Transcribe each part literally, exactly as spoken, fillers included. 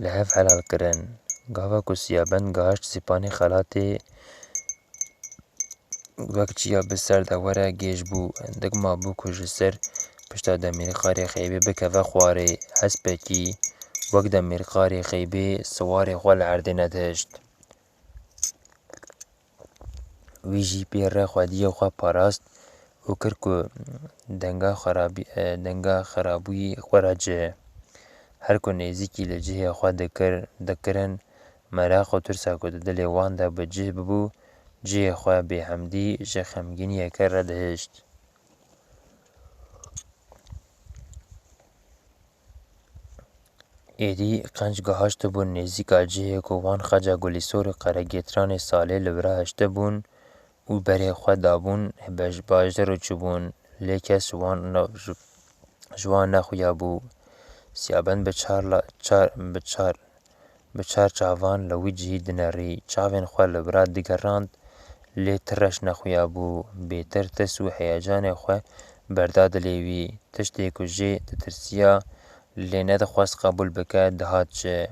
li hev helal kirin. Gava ku Siyabend gihişt Sîpanê xelatê, wek çiya bi ser de were gêj bû. Hindik mabû ku ji ser pişta demîrxarê xeybê bikeve xwarê. Hespekî wek demîrxarê xeybê siwarê xwe li erdê nedihişt. Wî jî pê re xwediyê xwe parast û kir ku denga xerabî-, e, denga xerabûyî were cih. Her ku nêzîkî li cihê xwe dikir, dikirin, meraq û tirsa ku di dilê wan de bi cih bibû, cihê xwe bêhemdî ji xemgîniyeke re dihişt. Êdî qenc gihiştibûn nêzîka cihê ku wan xeca Gulîsor û Qeregêtranê Salê li vira hiştibûn û berê xwe dabûn, bej-, bajarê çûbûn, lê kes ji wan ne-, ji, ji wan nexuyabû. Siyabend bi çar la-, çar, bi çar, bi çar çavan li wî cihî dinerî, çavên xwe li vira digerand, lê ti reş nexuyabû, bêtir tirs û heyecanê xwe berda dilê wî. Tiştê ku jê ditirsiya, lê nedixwest qebûl bike, dihat çi.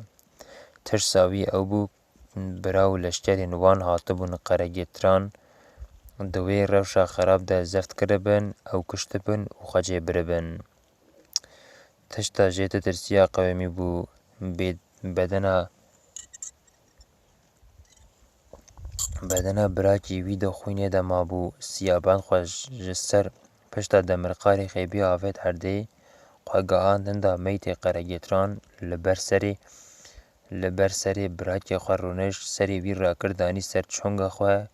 Tirsa wî ew bû, bira û leşkerên wan hatibûn Qeregêtran di wê rewşa xerab de zeft kiribin, ew kuştibin û xecê biribin. Tişta jê ditirsiya qewimî bû, bê-, bedena Bedena birakî wî di xwînê de mabû. Siyabend xwe ji ser pişta demirqarê xeybî avêt erdê, xwe gihand hinda meytê Qeregêtran li ber serê, li ber serê birakê xwe rûnişt, serê wî rakir danî ser çonga xwe,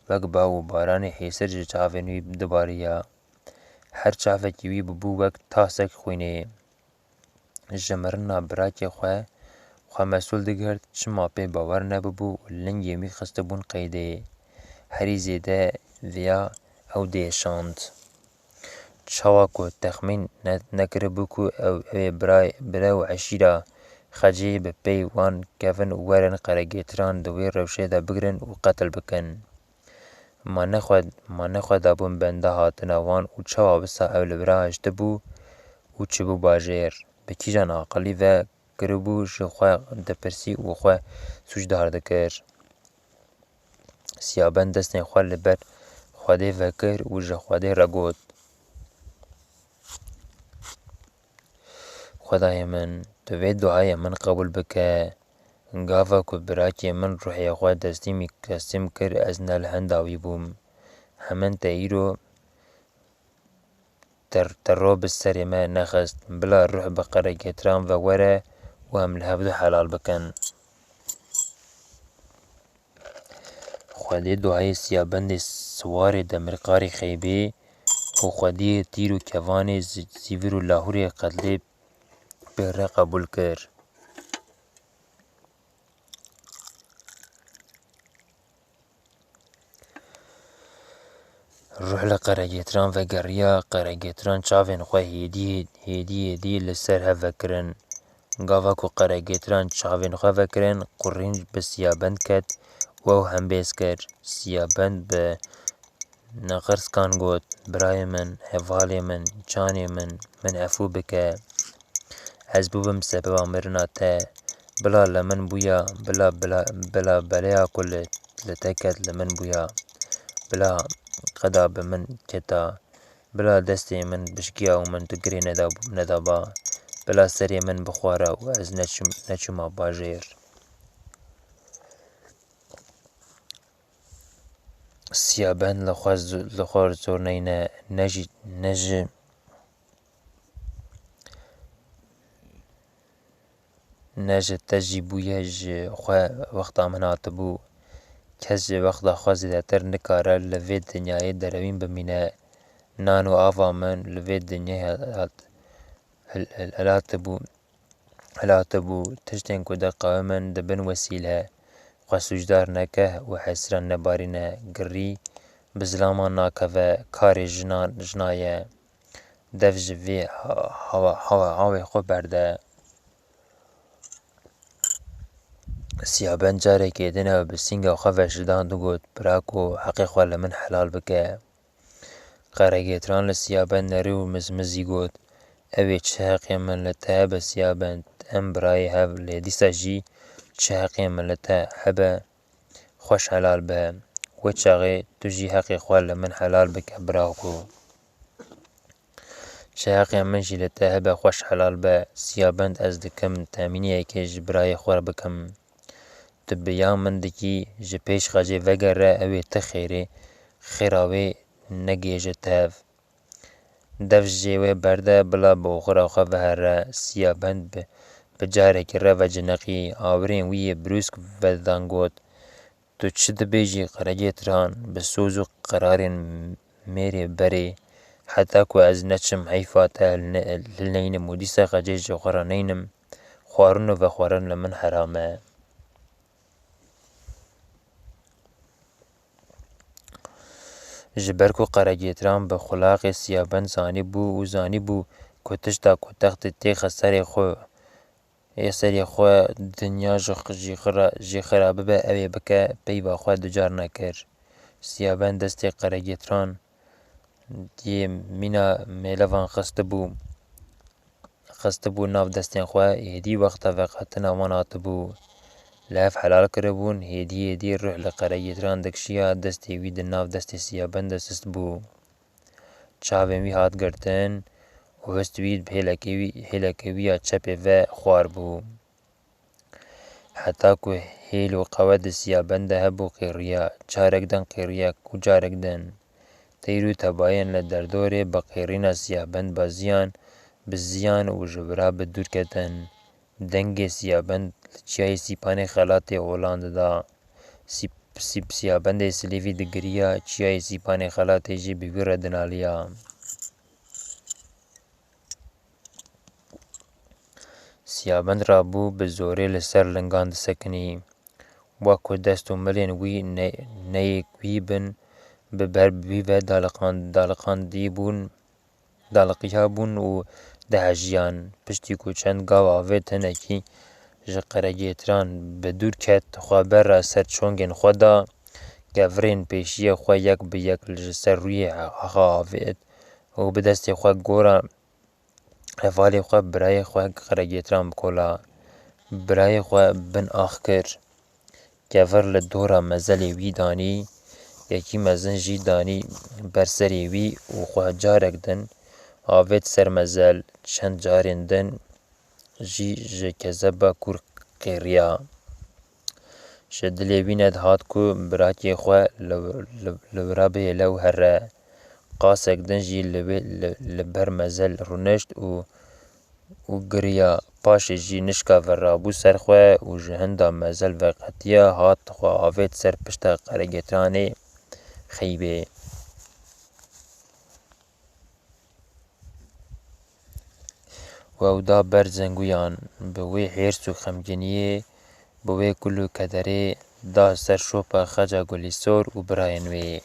wek bav û baranê hêsir ji çavên wî dibariya. Her çavekî wî bibû wek tasek xwînê. Ji mirina birakê xwe, xwe mesûl digirt, çima pê bawer nebibû û lingên wî xistibûn qeydê. Herî zêde viya ew diêşand. Çawa ku texmîn ne-, nekiribû ku ew, ew ê birayê, bire û eşîra xecê bi pey wan kevin û werin Qeregêtiran di wê rewşê de bigirin û qetil bikin. Ma ne xwe, ma ne xwe dabûn benda hatina wan û çawa wisa ew li vira hiştibû û çibû bajêr? Bi kîjan aqilî ve kiribû ji xwe dipirsî û xwe sûcdar dikir? Siyabend destên xwe li ber Xwedê vekir û ji Xwedê re got, Xwedayê min, tu vê duayê min qebûl bike. Gava ku birakê min ruhê xwe destîmî, destîm kir, ez ne li henda wî bûm. Hemin te îro ter-, tero bi serê me nexist. Bila ruh bi Qeregêtiran ve were û em li hevdu helal bikin. Xwedê duayê Siyabendê siwarê demirqarê xeybê û xwediyê tîr û kevanê zi-, zîvir û lahûrê qetlê pê re qebûl kir. Ruh li Qeregêtiran vegeriya, Qeregêtiran çavên xwe hêdî, hêdî, hêdî li ser hev vekirin. Gava ku Qeregêtiran çavên xwe vekirin, qurrînc bi Siyabend ket û ew hembêz kir. Siyabend bi neqirskan got, Birayê min, hevalê min, canê min, min efû bike. Ez bûbim sebeba mirina te. Bila li min bûya, bila, bila, bila beleya ku li, li te ket li min bûya. Bila qeda bi min keta. Bila destê min bişkiya û min tu girê nedab-, nedaba. Bila serê min bixwara û ez neçim-, neçûma bajêr. Siyabend li xwe z-, li xwe zor neyne, ne jî, ne ji, ne ji te jî bûye, ji xwe wexta min hatibû. Kes ji wexta xwe zêdetir nikare li vê dinyayê derewîn bimîne. Nan û ava min li vê dinyayê hat, hil-, hil-, hilatibû. Hilatibû, tiştên ku diqewimin dibin wesîle. Xwe sûcdar neke û hesran nebarîne, girî bi zilaman nakeve, karê jinan, jina ye. Dev ji vê ha-, hawa, hawa, hawê xwe berde. Siyabend carekê din ew bi sînga xwe ve şidand û got, Birako, heqê xwe li min helal bike. Qeregêtiran li Siyabend nerî û mizmizî got, Ew ê çi heqê min li te hebe Siyabend? em birayê hev, lê dîsa jî çi heqê min li te hebe, xweş helal be. Wê çaxê tu jî heqê xwe li min helal bike, bira xwe. Çi heqê min jî li te hebe, xweş helal be. Siyabend, ez dikim temîniyekê ji birayê xwe bikim. Tu bi ya min dikî, ji pêş xecê vegere, ew ê ti xêrê, xêra wê negihêje tev. Dev jê wê berde, bila bi oxira xwe vehere. Siyabend bi, bi carekî re veciniqî, awirên wî yê brûsk vedan got, Tu çi dibêjî Qeregêtiran, bi soz û qerarên mêrê berê, heta ku ez neçim heyfa te hilne-, hilneynim û dîsa xecê ji xwe re neynim, xwarin û vexwarin li min heram e. Ji ber ku Qeregêtiran bi xulaqê Siyabend zanîbû û zanîbû ku tişta ku textê têxe serê xwe, ê serê xwe dinya ji x-, jî xira-, jî xira bibe, ew ê bike, peyva xwe ducar nekir. Siyabend destê Qeregêtiran yê mîna mêlevan xistibû, xistibû nav destên xwe, hêdî wexta veqetina wan hatibû. Li hev helal kiribûn, hêdî hêdî ruh li Qeregêtiran dikişiya, destê wî di nav destê Siyabend de sist bû. Çavên wî hat girtin û hist wî bi hêlekê wî, hêlekê wî ya çepê ve xwar bû. Heta ku hêl û qewet di Siyabend de hebû, qêriya, carek din qêriya û carek din. Teyr û tebayên li derdorê bi qêrîna Siyabend baziyan, bi ziyan û ji vira bi dûr ketin. Dengê Siyabend li çiyayê Sîpanê xelatê olan dida. Sîp-, sîp-, Siyabendê silêvî digiriya, çiyayê Sîpanê xelatê jî bi wî re dinaliya. Siyabend rabû bi zorê li ser lingan disekinî. Wek ku dest û milên wî ne-, neyêk wî bin, bi ber wî ve daliqand-, daliqandî bûn, daliqîya bûn û dihejiyan. Piştî ku çend gav avêt, hinekî ji Qeregêtiran bi dûr ket, xwe ber ra ser çongên xwe da, kevirên pêşiyê xwe yek bi yek ji ser rûyê axa avêt û bi destê xwe gora hevalê xwe, birayê xwe Qeregêtiran bi kola birayê xwe bin ax kir. Kevir li dora mezelê wî danî, yekî mezin jî danî ber serê wî û xwe carek din avêt ser mezel, çend carên din jî ji kezeba kûr qêriya. Ji dilê wî nedihat ku birakê xwe li, li, li wira bihêle û here. Qasek din jî li wê, li, li ber mezel rûnişt û, û giriya. Paşê jî nişka ve rabû ser xwe û ji hinda mezel veqetiya, hat xwe avêt ser pişta Qeregêtiranê xeybê. Û ew da ber zenguyan, bi wê hêrs û xemgîniyê, bi wê kul û kederê da ser şopa Xeca Gulîsor û birayên wê.